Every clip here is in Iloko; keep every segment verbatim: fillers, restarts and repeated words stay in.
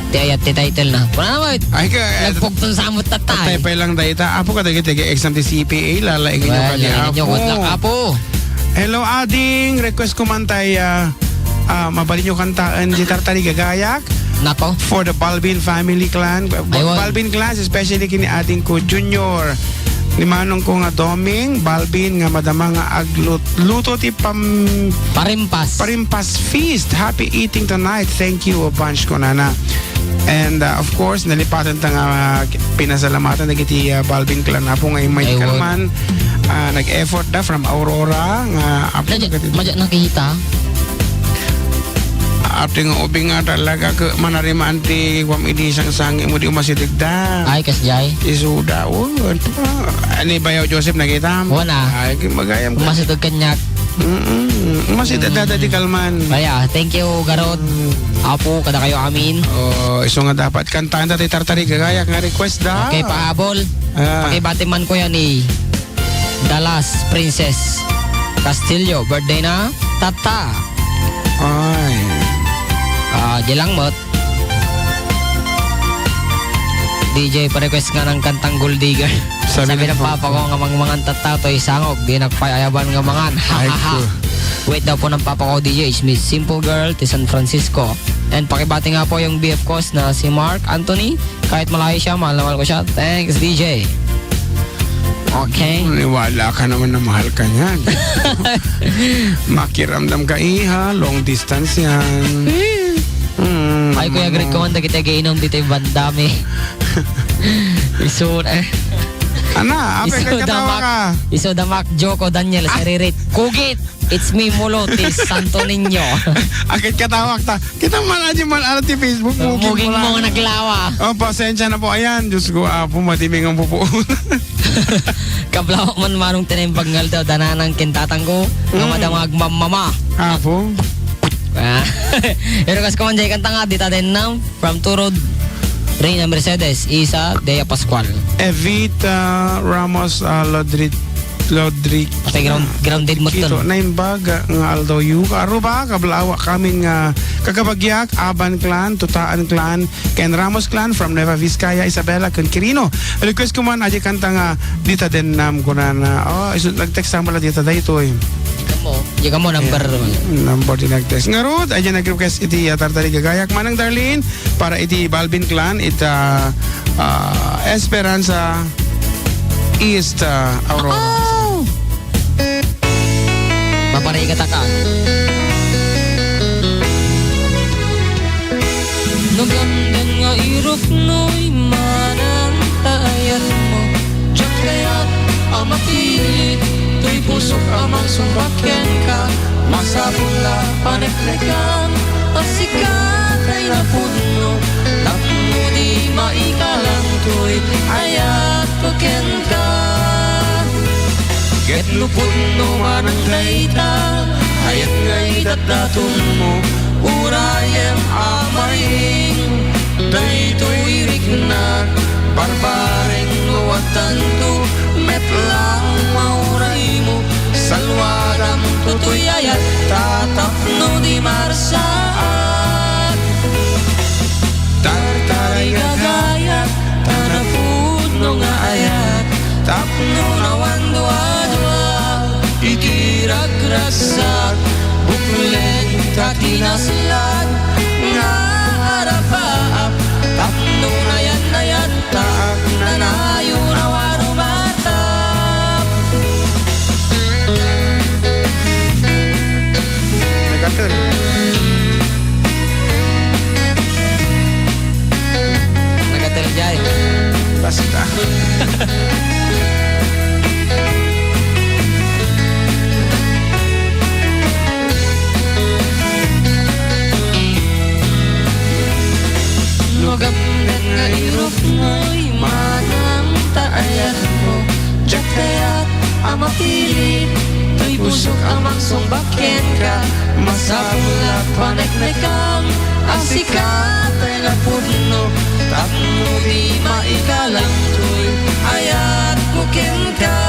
Ti ayat ti title na. Wala naman. Ay, ka, eh, nagpugton sa amot tatay. Patay pa lang dayta. Apo, kadagiti exam ti C P A, lalaingan nyo. Well, kadi, lalaingan nyo, Apo. Good luck, Apo. Hello, ading. Request ko man tay, ah, ah, mabalin nyo kantaen di Tartari Gagayak. Nako. For the Balbin family clan. Ay, wag. Balbin clans, especially kini ading ko, Junior. Ni manong ko nga Doming, Balbin nga madama nga aglut-, luto ti pam-, Parimpas. Parimpas feast. Happy eating tonight. Thank you a bunch, kunana. And, uh, of course, nalipatan ta nga pinasalamatan dagiti, uh, Balbin clan, Apo, nga immay. Ay, wag. Kalman, uh, nag-effort da from Aurora nga, Apo, madya, dagiti madya nakita. Ati nga ubing nga talaga, ke, manarimaan ti kuam idi sangsangi mo di umasideg da. Ay, kasjay. Isuda, oh, ani, Bayaw Joseph, nakita mo? Wala. Ay, magayam ka. Umasideg kaniak. Mm-mm. Umasideg, mm, dada di kalman. Kaya, thank you, Garod. Mm. Apo, kada kayo amin. Oh, isu nga dapat kantaan dati Tartari Gagayak nga request da. Okay, pahabol. Ah. Pakibati man ko yan, eh. Dallas Princess Castillo, birthday na, Tata. Ay. Ah, di lang met. D J, pa-request nga ng kantang Gold Digger. Sabi ng papa ko nga mangmangan tatta toy sangog, di nagpayayaban nga mangan. Ay, ha, ha, ha. Wait daw po ng papa ko, D J, it's me, Simple Girl, ti San Francisco. And pakibati nga po yung B F ko na si Mark Anthony. Kahit malayo siya, mahal na mahal ko siya. Thanks, D J. Okay. Maniwala ka naman na mahal ka niyan. Makiramdam ka, iha. Long distance yan. Hmm. Hmm, ay, Kuya Greg, kuman dagiti agiinom ditoy bandami. Isu, eh. Ana, apay, isu katawa damak, ka. Isu damak, Joko, Daniel, ah, Saririt, Kugit. It's me, Mulo, ti Santo Niño. Agkat katawag ta. Kita man, adi man, ano ti Facebook, muging muging mo mo lang. Naglawa. Oh, pasensya na po. Ayan, Diyos ko, Apo, madiming ang pupuon. Kablawak man manong tinaimbag nga aldaw, dananang kintatang ko, nga, mm, madama agmamama. Apo. Ah. Pero kas ko man, jay kanta nga, dita din na, from Turod, Reyna Mercedes, Isa, Dea Pascual. Evita Ramos, ah, Lodri-, Lodri-, Patay ground-, grounded mo Kito, ton. Naimbag nga aldaw yu. Kaaro ba, kablawak kamin nga kakabagiak, Aban Clan, Tutaan Clan, ken Ramos Clan from Nueva Vizcaya, Isabela, ken Quirino. Request ko man, adi kanta nga, dita den nam, kunana. Oh, isu-, nag-text sa mala dita, daytoy. Di ka mo, di ka mo, number. Ayan. Number di nag-text. Ngarud, adi nag-request iti, ah, Tartari Gagayak. Manang Darlene, para iti Balbin Clan, ita, ah, Esperanza East, ah, Aurora. Oh! Maparikata ka. No gamden nga iruknoy manang ta ayatmo, diak kayat a mapili, toy pusok a mangsungbat kenka, masapul a paneknekan a sika tay napudno, tapno di maikalang toy ayatko kenka. Ket no pudno manen dayta, ayat nga idatdatonmo, urayem a maing, daytoy riknak, barbareng no addanto, met la mauraymo, salwadam toy ayat, ta tapno di marsaak. Tartari Gagayak, ta napudno nga ayat, tapno awan duadua iti ragragsak, bukleng ta kinaslat nga arapaap, tapno nayan-nayan ta agnanayon a warumatap. Nagatel. Nagatel jay. Basta. No gamden nga iruknoy manang ta ayatmo, diak kayat a mapili, toy pusok a mangsungbat kenka, masapul a paneknekam a sika tay napudno, tapno di maikalang toy ayatko kenka.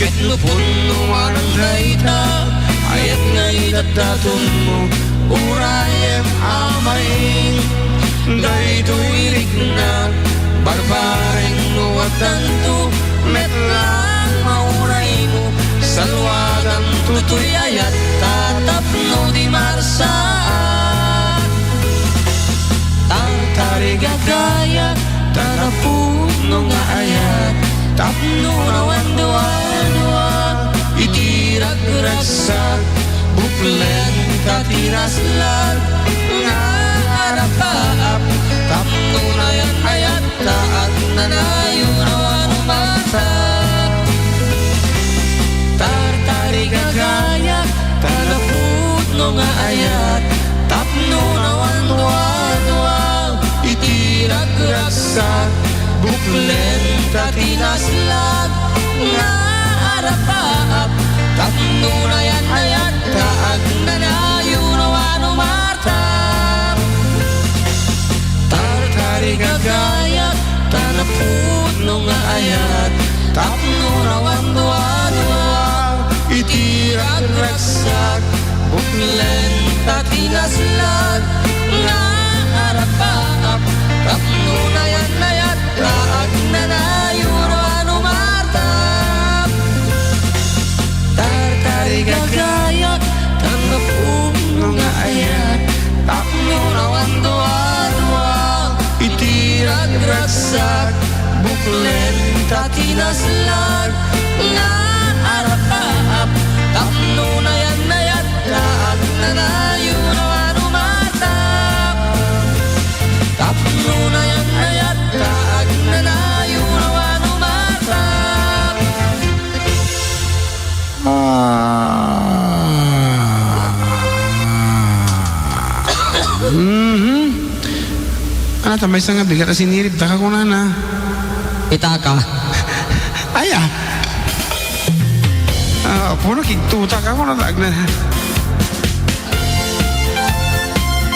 Ket no pudno manen dayta, ayat nga idatdatonmo, urayem a maing, Toy riknak, barbareng no addanto, met lang mauraymo, salwadanto toy ayat, ta tapno di marsaak. Tartarigagayak, ta napudno nga ayat, tapno awan duadua, iti ragragsak, buklen ta ti naslag, nga arapaap, tapno nayan-ayat, ta agnanayon awan umarta. Tartarigagayak, ta napudno nga ayat, tapno awan duadua, iti ragragsak, buklen ta ti naslag, nga arapaap, tapno nayan-ayat, ta agnanayon awan umarta. Tartarigagayak, ta napudno nga ayat, tapno awan duadua, iti ragragsak, buklen ta ti naslag, nga arapaap, tapno nayan-ayat, ta agnanayon awan umarta. Tartarigagayak, ta napudno nga ayat, tapno awan duadua, iti ragragsak, buklen ta ti naslag, nga arapaap, tapno nayan-ayat, ta agnanayon awan umarta. Tapno nayan-ayat, ta agnanayon awan umarta. Ah. Mhm. Ano, ta maysa nga bigat a sinirib, ta ka kunana. Itaka. Aya. Ah, puro kigtutak ako, natagna.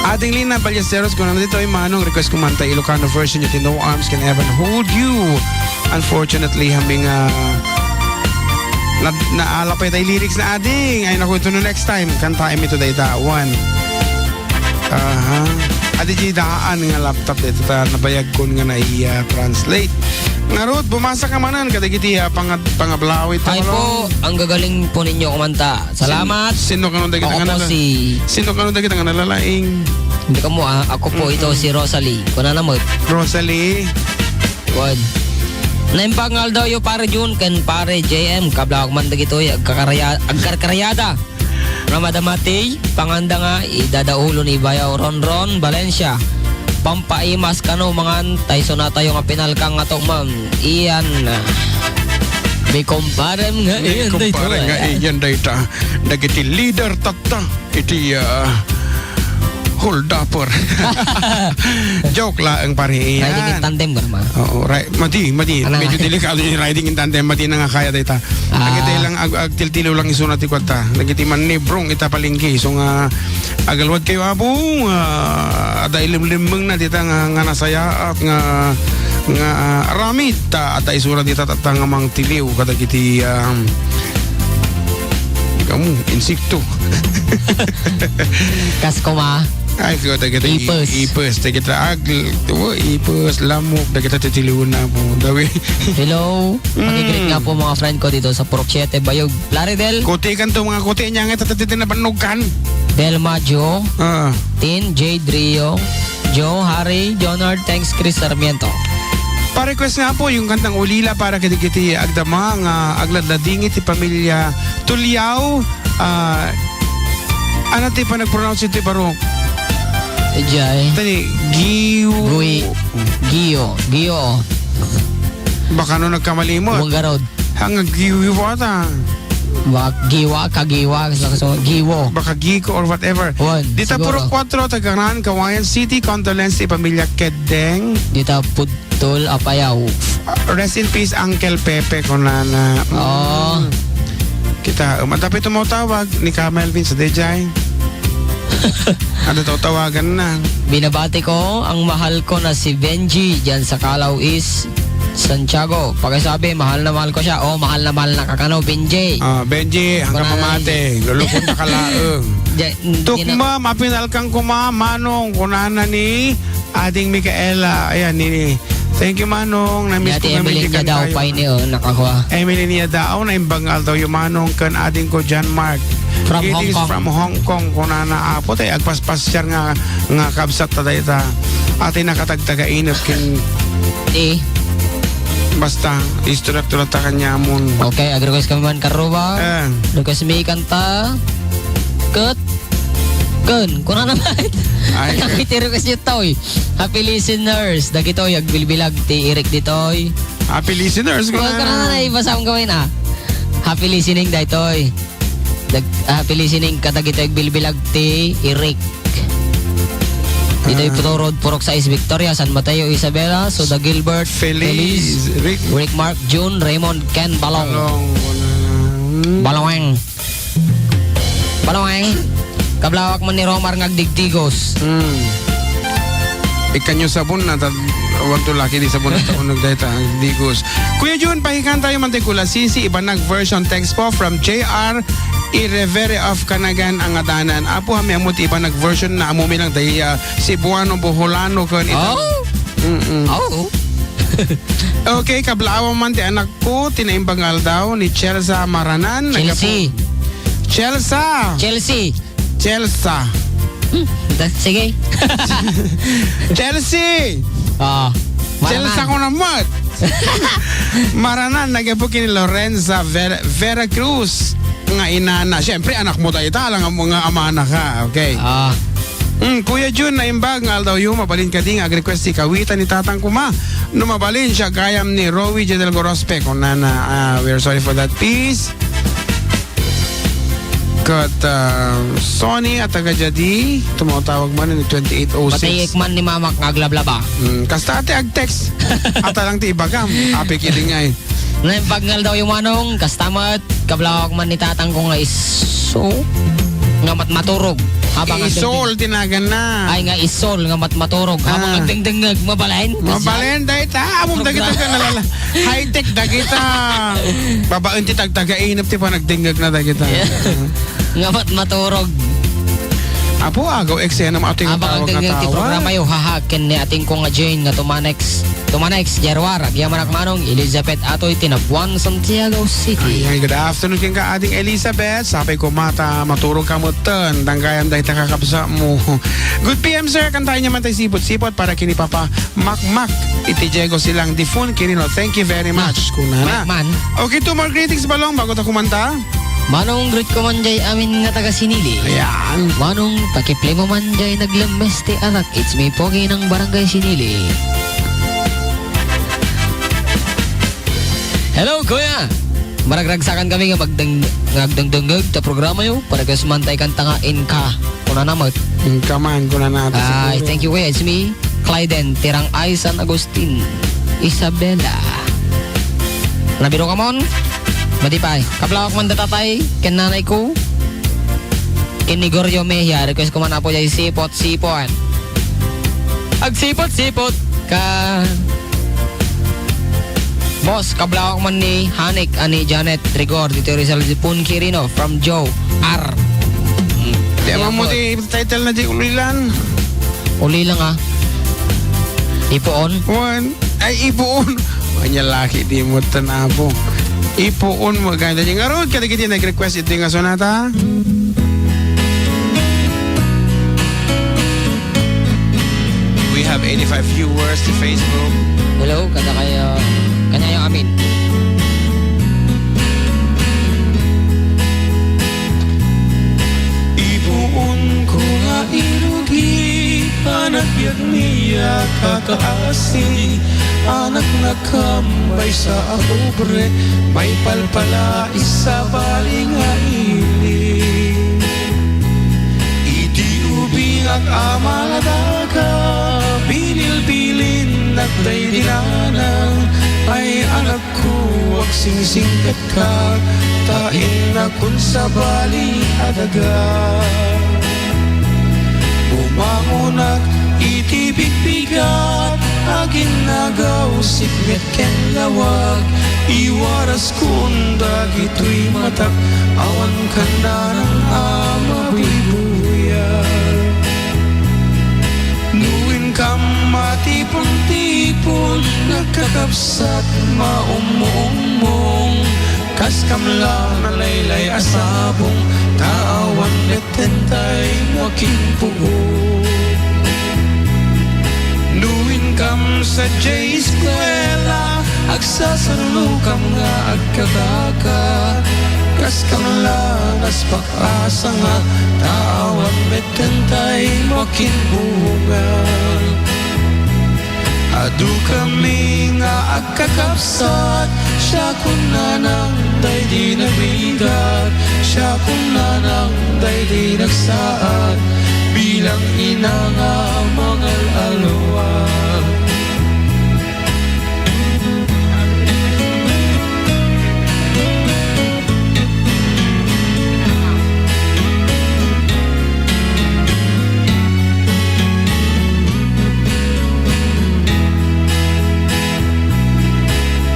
Ading Lina Ballesteros, kunana ditoy, Manong, request ko man ta Ilocano version iti No Arms Can Ever Hold You. Unfortunately, kami nga, na, naala pay tay lyrics na ading. Ay, naku, ito no next time. Kantaem ito dayta. One. Aha. Adi di daan nga laptop dito ta nabayag kon nga naiya translate. Ngarud, bumasa ka manan kadagiti, ah, pangad-, pangablawit ta. Hi po, ang gagaling po ninyo kumanta. Salamat. Sin-, sino kano dagita nga nala-, si sino kano dagita nga nalalaing? Hindi ka mo, ah. Ako po ito, si Rosalie. Kunana mo. Rosalie. Wen. Naimbag nga aldawyo, Pare Jun, ken Pare J M, kablawak man dagitoy agkakaraya-, agkarkarayada. Nga madamati, panganda nga idadaulo ni Bayaw Ronron Valencia. Pampaimas kano mangan, tay sunatayo nga pinalkang nga tukmang. Iyan, mi kumparem nga iyan daytoy. Mi kumparem nga iyan dayta. Dagiti leader tatta. Iti, ah, hold-upper. Joke laeng, pare. Riding in tandem ka naman. Oo, ri-, madi, madi. Ano? Medyo delikado yung riding in tandem. Madi na nga kaya dayta. Ah. Nagiti lang ag-, agtiltilo lang isuna ti kuwanta. Nagiti mannebrong ita palengke. So nga, agalwad kayo, Apo. Ah, ada ilimlimmeng na dita nga, nga nasayaat nga, nga, ah, aramid. Ta, ada isuna dita tatta nga mangtiliw. Kadagiti, ah, Kamu, insekto. Kas koma. Ay, ko, dagiti i-, ipis. Ipis, dagiti ag-, o, ipis, lamok, dagiti titiliwon na po. Dawi. Hello. Mm. Makigreet nga po mga friend ko dito sa Purok Siete, Bayog. Plaridel. Kuti kan to, mga kuti niya nga, tatatiti na panugkan. Del Maggio. Ah. Tin, Jade Rio. Joe, Harry, Jonard, thanks, Chris Sarmiento. Pa-request nga po yung kantang Ulila para kadagiti agdama nga agladlading iti pamilya Tuliao. Ah, ano ti panag-pronounce iti baro? Ijay. Tani, Giu. Gui-, Gio. Gio. Baka no nagkamali mo. Buwanggarod. Hanga giwa ta. Wa-, giwa, kagiwa, sa, sa, giwo. Baka giko or whatever. Wan, dita siguro. Puro kuatro, taga Kawayan City, condolence ti pamilya Kedeng. Dita Pudtol, Apayao. Rest in peace, Uncle Pepe, kunana. Oo. Mm. Kita, um, adda pay tumawtawag ni Ka Melvin sa Dejay. Ano to, tawagan na. Binabati ko ang mahal ko na si Benji diyan sa Calao East, Santiago. Pakisabi, mahal na mahal ko siya. Oh, mahal na mahal na ka kano, Benji. Ah, Benji, hanggang kunana pamati. Benji. Lulukon na ka laeng. Di-, di na- Tukma, mapinalkang kuma, manong, kunana ni Ading Micaela, ayan, ni, thank you, Manong. Na-miss ko Ate kami, Emily di niya daw, kantayo. Pay ni, oh, nakakua. Emily niya daw, naimbag nga aldaw yung Manong, kan ading ko, John Mark. From Hong Kong. Greetings from Hong Kong, kunana, apo, tay, agpaspasyar nga, nga kabsat ta dayta. Ate, nakatagtaga init, kin-, Eh. Basta, istorya to lang ta kanya, mon. Okay, ag-request kami man, Karuba. Eh. Request mi kanta. Ket Kun, kuna naman. Ay, ay, ket iti request niyo, toy. Happy listeners. Dagitoy, agbilbilag ti Eric ditoy. Happy listeners, kuna. Kuna na, ibasam gawin, ah. Happy listening, daytoy. Dag-, happy listening, kadagitoy agbilbilag ti Eric. Ditoy, ah, Purok sais, Victoria, San Mateo, Isabela, Soda Gilbert, Feliz, Feliz, Rick. Rick Mark, June, Raymond, Ken, Balong. Balong, kuna. Balong. Balong, eh. Kablawak man ni Romar nga agdigdigos. Hmm. Ikanyo sabon na, tad-, awan to laki di sabon na taon nagdayta, agdigos. Kuya Jun, pahikan tayo man ti Kulasisi, ibanag version, text po from J R Irevere of Kanagan, Angadanan. Apo, hami ammo ti ibanag version na ammo mi lang, dayta, ah, Cebuano, Boholano, kan ita. Oh? Mm-mm. Oh. Okay, kablawak man ti anak ko, ti naimbag nga aldaw ni Chelsea Maranan. Chelsea. Nagapu-, Chelsea. Chelsea. Chelsea. Hmm, da-, sige. Chelsea! Ah, Chelsea Maranan. Ko naman. Maranan, nagapu ken ni Lorenza Ver-, Vera Cruz nga inana. Siyempre, anak mo tayo, talang nga amana ka. Okay. Ah. Mm, Kuya Jun, naimbag nga aldaw yu, mabalin kadi nga ag-request ti kawitan ni Tatang Kuma. No mabalin, siya gayam ni Rowie J. Del Gorospe. Kung nana, ah, we're sorry for that. Peace. Kat, ah, Sonny at taga Jadi, tumatawag man ni twenty-eight oh six. Patayek man ni mamak nga aglablaba. Mm, kasta ati ag-text. Ata lang ti ibagam. Apik idi nga eh. Naimbag nga aldaw yu, Manong, kasta met, kablawak man ni tatang ko nga iso, nga matmaturog. Habang isol, agdengdeng-, tinagan na. Ay, nga isol, nga matmaturog. Habang, ah, agdengdengngeg, mabalin? Mabalin, dayta. Among dagita ka nalala. High-tech dagita. Babaen ti tagtagainep ti panagdengngeg na dagita. Yeah. Nga matmaturog. Apo, agaw eksena mo ating tawag nga tawag. Habang agdengngeg ti programa yu, haha, ken ni ating ko nga Jane nga tumanex. Tumanex, Januar, agyamanak Manong Elizabeth Atoy, Tinabuan, Santiago City. Ayan, good afternoon kenka, Ading Elizabeth. Sapay ko mata, maturog ka metten. Danggayam dayta kakabsat mo. Good P M, sir. Kantaen niya man tay Sipot-sipot para kini Papa Makmak. Iti Diego Silang Difun Quirino. Thank you very much. Kunana. Mike man. Okay, two more greetings, Balong, bago ta kumanta. Manong, greet ko man jay amin nga taga Sinili. Ayan. Manong, pakipli mo man jay naglemmes ti anak. It's me, Pogi ng Barangay Sinili. Hello, Kuya! Maragragsakan kami nga magdeng-, nga agdengdengngeg ta programa yo. Para kas man tay kanta nga Inka. Kunana met. Inka man, kunana ta siguro. Ay, thank you, Kuya. It's me, Clyden, Tirang Ay, San Agustin, Isabela. Nabiro ka mon? Madi pay. Kablawak man da tatay, ken nanay ko. Ken ni Goryo Mejia, request ko man apo jay Sipot-sipot. Agsipot-sipot ka. Boss, kablawak man ni Hanik, ani Janet Rigor, dito Rizal Dipun Quirino, from Joe R. Di man mo di title na di ulilan. Uli lang, ah. Ipuon? One. Ay, ipuon. Anya laki di mo tan apo. Ipuon mo ganda. Yung arod, kadagiti nag-request iti nga sonata. We have eighty-five viewers to Facebook. Hello, kada kayo, kanyayo amin. Ipuon ko nga irugi, anak yag niya kakaasi, anak na kambay sa apobre, may palpala isa bali nga ili. Iti ubingak a maladaga, binilbilinnak daydi nanang, ay anak ko, agsingsingpetka, ta innakon sabali a daga. Bumangonak iti bigbigat, aginnagaw sipnget ken lawag, iwaraskon dagitoy matak, awan kandanang a mabuybuyag. No inkam Tipon-tipon, nagkakabsat, maummuummong, kas kamla nalaylay a sabong, ta awan metten tay makimpuon. No inkam sadiay eskuela, agsasarunokam nga agkakaka, kas kamla naspak a sanga, ta awan metten tay makimbunga. Adu kami nga agkakabsat, siak kun nanang daydi narigat, siak kun nanang daydi nagsaad, bilang ina nga mangal-alwa.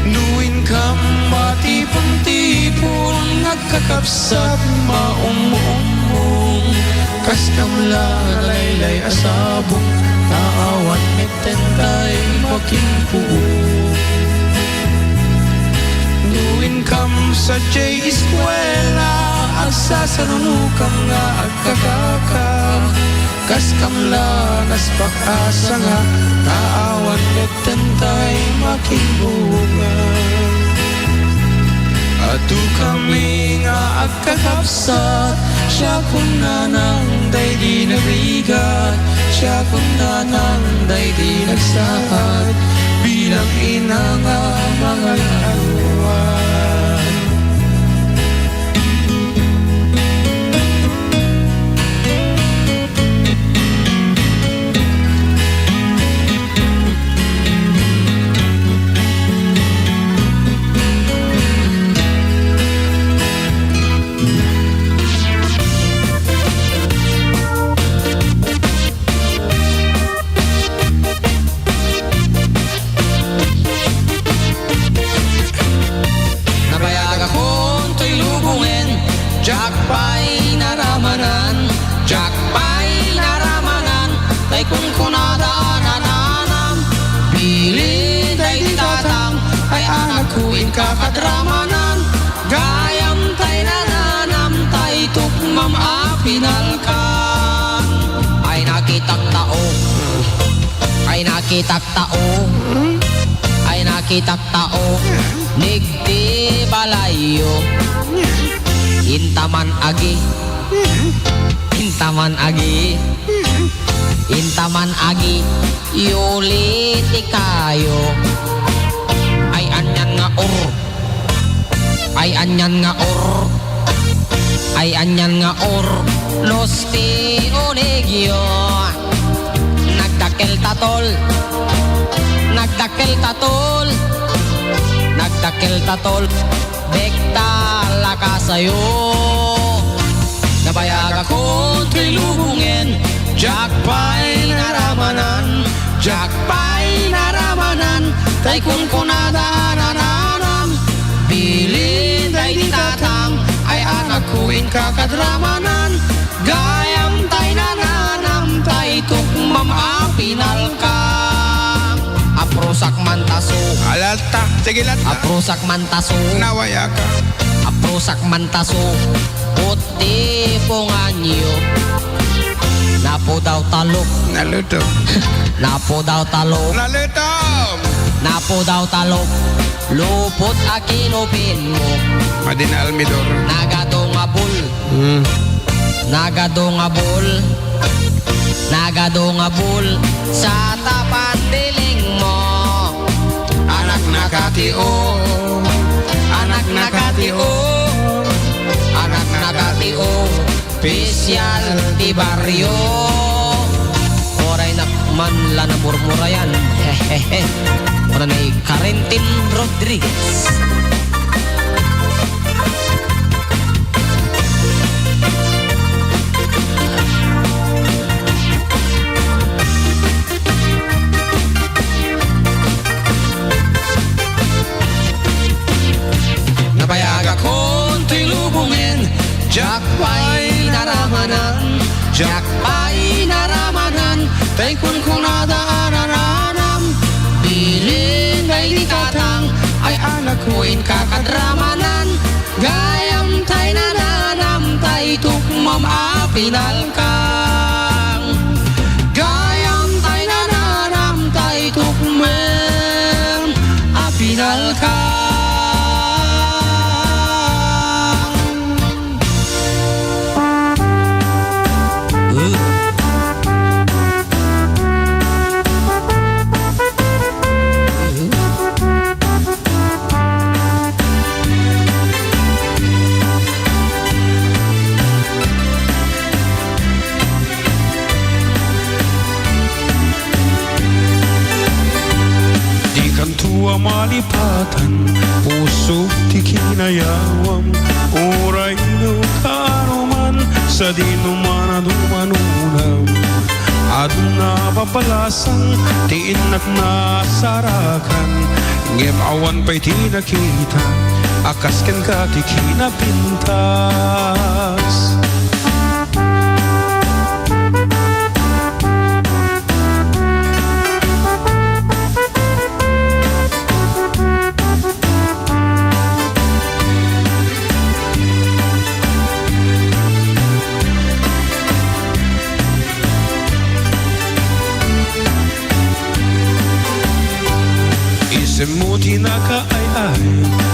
No inkam matipon-tipon, nagkakabsat, maummuummong, kas kamla nalaylay a sabong, ta awan metten tay makimpuon. No inkam sadiay eskuela, agsasarunokam nga agkakaka, kas kamla naspak a sanga, ta awan metten tay makimbunga. Adu kami nga agkakabsat, siak kun nanang daydi narigat, siak kun nanang daydi nagsaad, bilang ina nga mangal-alwa. Nabayagakon toy lubongen, diak pay naramanan, diak pay naramanan, tay kunkunada a nananam. Bilin daydi tatang, ay anakko, inka kadramanan, gayam tay nananam, tay tukmam a pinalkan. Ay nakitak tao, ay nakitak tao, ay nakitak tao, nigdi balayyo. Intaman agi, intaman agi, intaman agi, yuli ti kayo. Ay anian nga or, ay anian nga or, ay anian nga or, los ti unegyo. Nagdakkel ta tol, nagdakkel ta tol, nagdakkel ta tol, bek ta lakasayo. Nabayagakon toy lubongen, diak pay naramanan, diak pay naramanan, tay kunkunada a nananam. Bilin daydi tatang, ay anakko, inka kadramanan, gayam tay nananam, tay tukmam a pinalkan. Aprusak man taso. Alata, sige, lata. Aprusak man taso. Nawayaka. Aprusak man taso. Puti punganyo. Napudaw talok. Naluto. Napudaw talok. Naluto. Napudaw talok. Lupot a kinupin mo. Madin almidor. Nagado nga bul. Hmm. Nagado nga bul, nagado nga bul, sa tapat diling mo. Anak na katio, anak na katio, anak na katio, pisyal ti baryo. Uray nak man la namurmurayan. Hehehe. Uray ni Karentin Rodriguez. Nabayagakon toy lubongen, diak pay naramanan, diak pay naramanan, tay kunkunada a nananam. Ilin daydi katang ay anakko, inka kadramanan. Gayam tay nananam tay tukmam a pinalkang. Gayam tay nananam tay tukmam a pinalkang. Dikanto a malipatan, puso ti kinayawam. Uray no kaano man, sadino man a dumanonam. Aduna babalasang ti innak nasarakan, ngem awan pay ti nakita a kas kenka ti kinapintas. Isemmo ti nakaay-ay,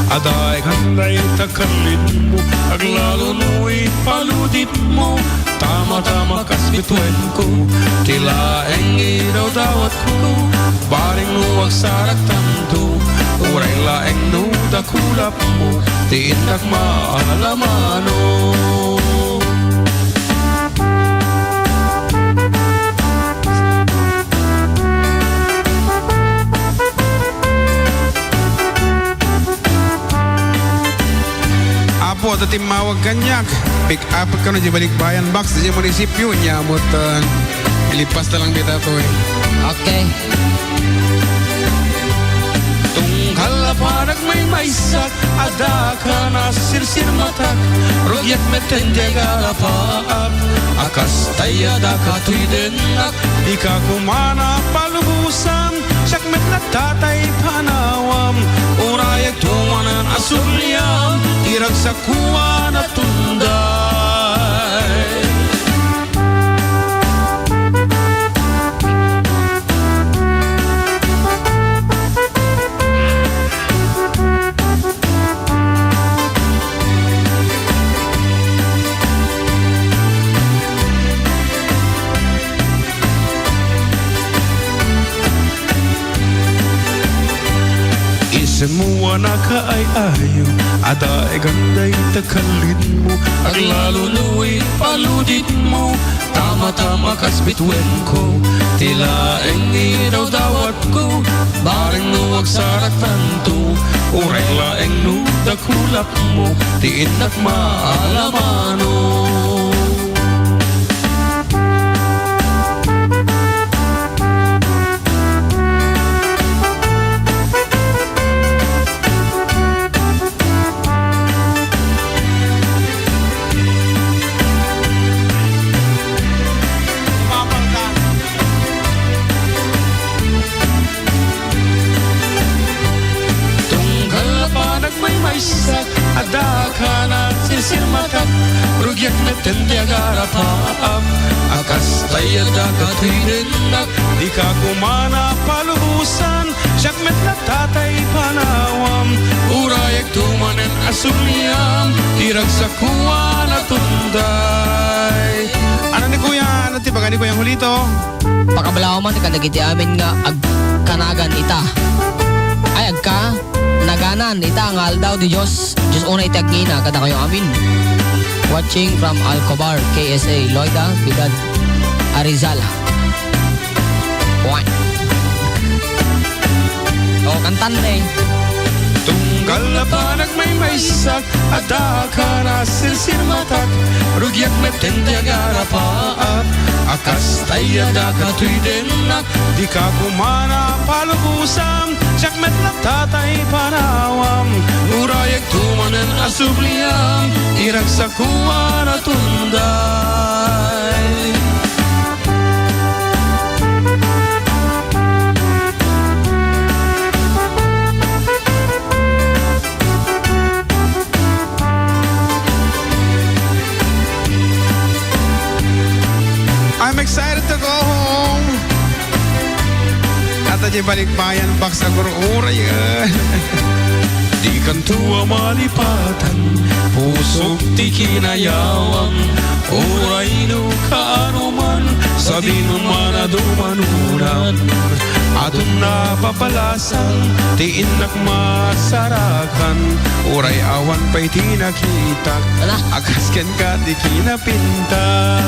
adda ikan dayta kallidmo, aglalo no ipaludipmo, tama-tama kas bituenko, ti laeng idawdawatko, bareng no agsaraktanto, uray laeng no dakulapmo, ti innak maalamano. Apo, adda timmawag kaniak. Pick up kano di Balikbayan Box, di munisipyo, nya, amot, uh, ilipas na lang dita to, eh. Okay. Tunggal a panagmaymaysak, adda kana sirsirmatak, rugiak metten ti agarapaak, a kasta ay adda katoy dennak, dika koma napalubosan, siak met nagtatay panawam, uray agtumanen a subliam, ti ragsak ko a natunday. Isemmo a nakaay-ayo, adda ikan dayta kallidmo, aglalo no ipaludipmo, tama-tama kas bituenko, ti laeng idawdawatko, bareng no agsaraktanto, uray laeng no dakulapmo, ti innak maalamano. Tunggal a panagmaymaysak, adda kana sirsirmatak, rugiak metten ti agarapaak, a kasta ay adda katoy dennak, dika koma napalubosan, siak met nagtatay panawam, uray agtumanen a subliam, ti ragsak ko a natunday. Ano ni Kuya? Ano ti baga ni Kuya Julito? Pakabalaw man kadagiti amin nga agkanagan ita. Ay, agka-, naganan ita nga aldaw ti Dios. Dios unay ti agngina kadakayo amin. Watching from Alcobar, K S A, Loida, Ciudad Arizala. Wan. O, kantan, eh. Tunggal a panagmaymaysak, adda kana sirsirmatak, rugiak metten ti agarapaak, a kasta ay adda katoy dennak, dika koma napalubosan, siak met nagtatay panawam, uray agtumanen a subliam, ti ragsak ko a natunday. Di balikbayan, baksa guro, uray, eh. Dikanto a malipatan, pusok ti kinayawam. Uray no kaanuman, sadino man a dumanunan. Adun a papalasang, ti innak masarakan. Uray awan pay ti nakitak. Ala. Akas kenka ti kinapintas.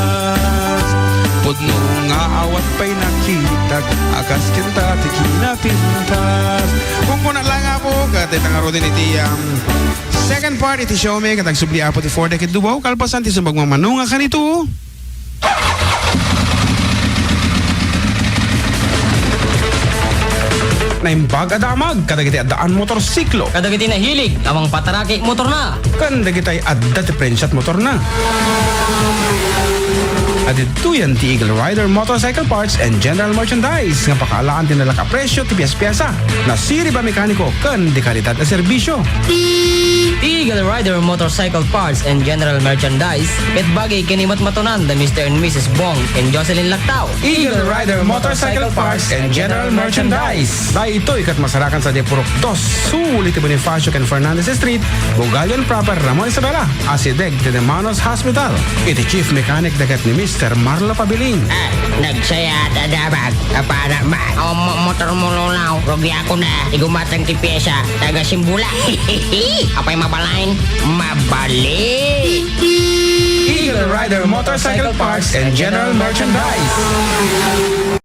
Pudno nga awan pay nakitak. Akas kenta ti kinapintas. Kung kuna lang, Apo, ket ita ngaruden iti, um, second part iti show mi, ket agsubli, Apo, ti four decade duo, kalpasan ti sumbag mamano nga kanito. Naimbag a damag kadagiti addaan motorsiklo. Kadagiti nahilig a mangpataraki motorna. Ken dagitay adda ti prensiat motorna. Adidtoyan ti Eagle Rider Motorcycle Parts and General Merchandise nga pakaalaan ti nalak a presyo ti pies-piesa, nasirib a mekaniko ken di kalidad a serbisyo. Eagle Rider Motorcycle Parts and General Merchandise ket bagi ken ni matmatonan da Mister and Missus Bong ken Jocelyn Lactao. Eagle Rider Motorcycle Parts and General Merchandise. Daytoy ket masarakan sadiay purok dos sul iti Bonifacio ken Fernandez Street, Bugallon Proper, Ramon Isabela, asideg ti Hermanos Hospital. Iti chief mechanic da ket ni Mister Marlo Pabilin. Ah, nagsayat a damag. Apana man. O, mo-, motor mo, Lolaw. Rugiakon a. Ti gumatang ti piesa. Taga Simbula. Apay mabalin? Mabali. Eagle Rider Motorcycle Parts and General Merchandise.